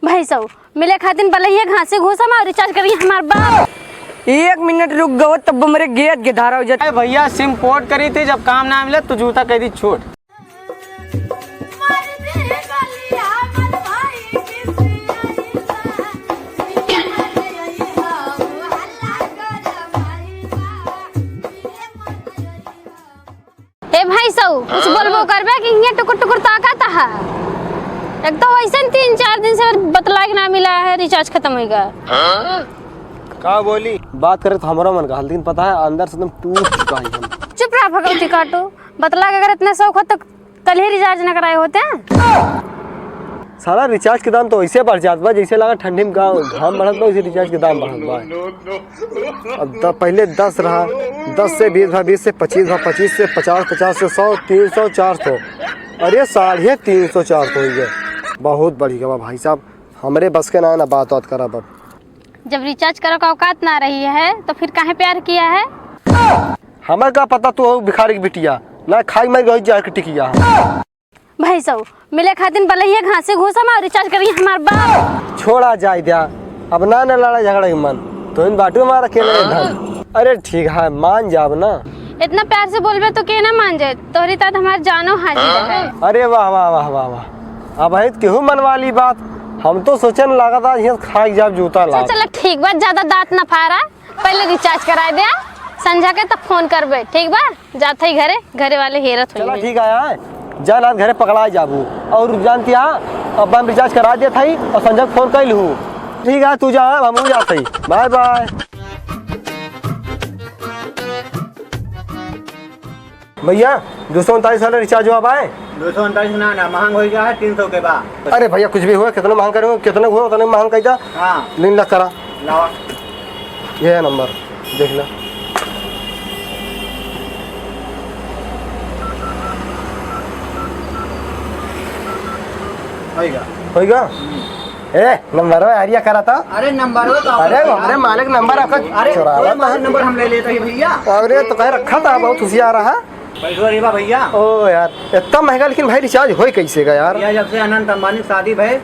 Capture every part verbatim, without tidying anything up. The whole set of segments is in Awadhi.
भैंसौ, मिले खातिन बलहिया घासे घूसम और रिचार्ज करी हमार बाप। एक मिनट रुक गवा, तब हमरे गेद के धारा हो जात। अरे भैया, सिम पोर्ट करी थी, जब काम ना मिले तो जूता कह दी छोट। ए भैंसौ, कुछ बोलबो करबे कि हियाँ टुकुर टुकुर ताकत है? एक तो वैसे तीन चार दिन से बतलाए के ना मिला है, रिचार्ज खत्म होइगा। का बोली? बात करे तो हमारा मन का हाल, लेकिन पता है, अंदर से एकदम टूट चुका है हम। चुप रहा भगवती काटो, बतला के अगर इतना शौक हो तो कल ही रिचार्ज न कराए होते। साला रिचार्ज के दाम तो ऐसे बढ़ जात बा, जैसे लगा ठंडी में का घाम बढ़त बा, वैसे रिचार्ज के दाम बढ़त बा। अब द-, पहले दस रहा, दस से बीस भा, बीस से पच्चीस भा, पच्चीस से पचास, पचास से सौ, तीन सौ, चार सौ, अरे साढ़े तीन सौ, चार सौ हो गया। बहुत बढ़ गया बा भाई साहब, हमरे बस के ना, ना बात, बात करा बा। जब रिचार्ज करे का औकात ना रही है तो फिर काहे प्यार किया है? हमें का पता तू हो भिखारी की बिटिया, ना खाई मारी रही जहर की टिकिया। भैंसौ, मिले खातिन बलहिया घासे घूसम और रिचार्ज करी हमार बाप। छोड़ा जाए द्या, अब ना, ना लड़ाई झगड़ा की मन, तो इन बाटू हमारा अकेले धन। अरे ठीक है, मान जाब ना। इतना प्यार से बोलबे तो के ना मान जाए, तोहरी तात हमार जानो हाजिर है। अरे वाह, वाह, वाह, वाह, वाह। अब है केहू मन वाली बात, हम तो सोचन लागत आज हियाँ खा के जाब जूता चल, लाग। चल, ठीक बा, ज्यादा दांत ना फारा, पहले रिचार्ज कराए दे, संझा के तब फोन करबे, ठीक बा? जात है घरे, घरे वाले हेरत चला होइहैं। ठीक है, आए। जा ना घरे पकड़ा जाबू। और जानती है, अब हम रिचार्ज करा देत हई और संझा के फोन कैल हूँ। ठीक है, तू जा, हम जात हई। Bye bye. भैया, दो सौ उनतालीस वाला रिचार्ज हुआ बाय? दो सौ उनतालीस ना, ना, महंग हो गया है, तीन सौ के बा। अरे भैया, कुछ भी हुआ, कितना महंग करे हो, कितना हुआ, उतना महंग कर दा। हाँ। लेकिन ला करा। लावा। ये है नंबर, देख ला। होइगा। होइगा? हम्म। ए, नंबर में हरिया करा था। अरे, नंबर में तो अरे, अरे, मालिक नंबर आपका अरे, चुरावा था। मालिक नंबर हम ले लेते हैं भैया। अरे, तो कह रखा था, बहुत होशियार रहा। पैसवा रे बा भैया। ओ यार, इतना महंगा लेकिन भाई रिचार्ज होई कैसे का यार? भैया, जब से अनंत अंबानी की शादी भई,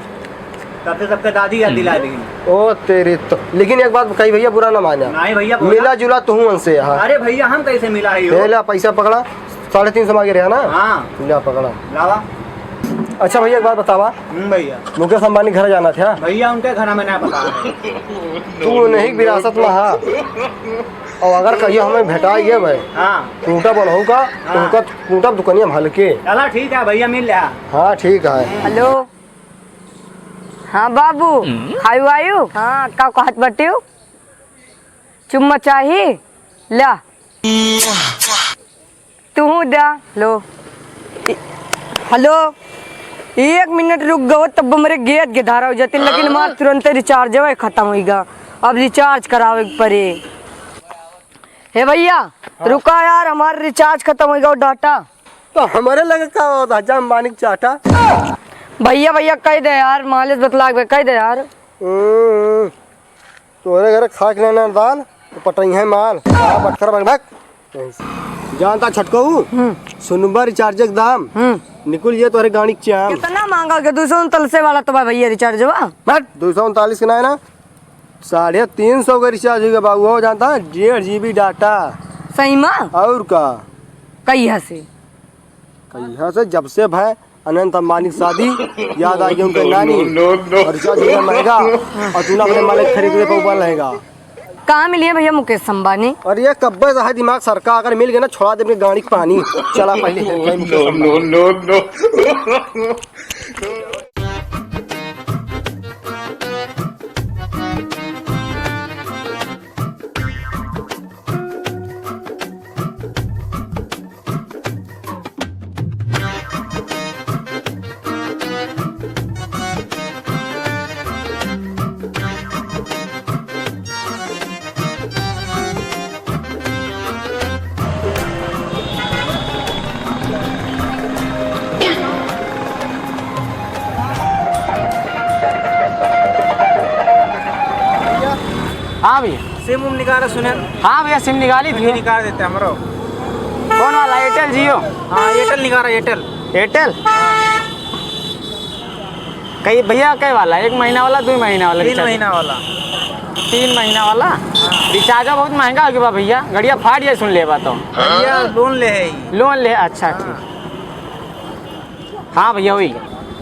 तब से सबके दादी याद दिला दी। ओ तेरी तो, लेकिन एक बात कही भैया, बुरा ना माना। नहीं भैया, बोला। मिला जुला तू उनसे यहाँ। अरे भैया, हम कैसे मिला ही हो? ले ला, पैसा पकड़ा, साढ़े तीन सौ मांगे रहे ना? हाँ। ले पकड़ा। लावा। अच्छा भैया, एक बात बतावा। हम्म भैया। मुकेश अंबानी घर जाना था? भैया, उनके घर में ना पता है। तू नहीं विरासत में हा। और अगर कहियो हमें भेटा गए भाई, हाँ। टूटा बनहू का, हाँ। टूटा, टूटा दुकानिया में हल्के। चला ठीक है भैया, मिल ले। हाँ, ठीक है। हेलो। हाँ बाबू, हम्म? How are you? हाँ, का कहत बटियो? चुम्मा चाही? ला। तुहू द्या, लो। इ-, हेलो, एक मिनट रुक गवा, तब हमरे गेद के धारा हो जाती, लेकिन हमार तुरंते रिचार्ज है खत्म होइगा। अब रिचार्ज करावे के पड़े। हे भैया, हाँ। रुका यार, हमार रिचार्ज खत्म होइगा और डाटा। तो हमरे लगे का होता, जब मानिक चाटा। भैया, भैया, कह दे यार, मालिक बतला के कह दे यार। हम्म, तोरे घरे खाक ना, ना दाल, तो पटई है माल। आ, बटखरा भग भग। जानता छटकऊ, हम्म। सुनबा रिचार्ज के दाम, हम्म। निकुल ये तोरे गाड़ी के चाम। कितना महंगा हो गया? दो सौ उनतालीस वाला तो बा भैया रिचार्ज बा। बट दो सौ उनतालीस के ना है ना, साढ़े तीन सौ का रिचार्ज हो गया बाबू, हो जानता है, डेढ़ जी बी डाटा। सही मा? और का? कहिया से? कहिया से? जब से भाई अनंत अंबानी की शादी, याद आ गई उनके नानी। No, no, no। और रिचार्ज हो गया महंगा, और तू ना अपने मालिक खरीद ले पौवा लहेगा। कहाँ मिली है भैया मुकेश अंबानी? अरे ये कब्बे से है दिमाग सरका, अगर मिल गए ना, छोड़ा दे अपने गाड़ी के पानी। चला पहले helpline Mukesh Ambani. No, no, no। हाँ भैया। सिम उम निकाला सुने। हाँ भैया, सिम निकाली थी। निकाल देते हमरो। कौन वाला, एयरटेल, जियो? हाँ, एयरटेल निकाला, एयरटेल। एयरटेल? कई भइया, कई वाला? एक महीना वाला, दुइ महीना वाला तीन recharge? महीना वाला। तीन महीना वाला? हाँ। Recharge बहुत महँगा होइ गवा भइया, गड़िया फाट जाए सुन लेबा तो। भइया, loan ले है। Loan ले, अच्छा, हाँ। ठीक। हाँ भइया, वही।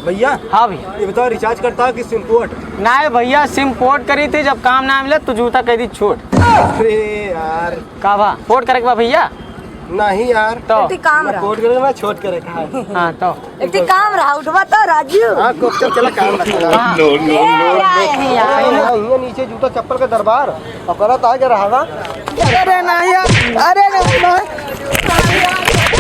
भइया। हाँ भइया। ये बताओ, recharge कटता है कि SIM port? नाहीं भइया, SIM port करी थी, जब काम नाहीं मिला तो जूता कइ दी छोट। अरे यार। का बा? Port करे के बा भइया? नाहीं यार। तो? एक काम रहा। Port करे ना, छोट करे का है। हाँ, तो? एक काम रहा, उठवा तो राजू। हाँ, को चल, चला काम रहा। हाँ। No, no, no। क्या है यार? अरे, यहाँ नीचे जूता चप्पल का दरबार, और करत आगे रहा। अरे नाहीं यार, अरे नाहीं, नाहीं।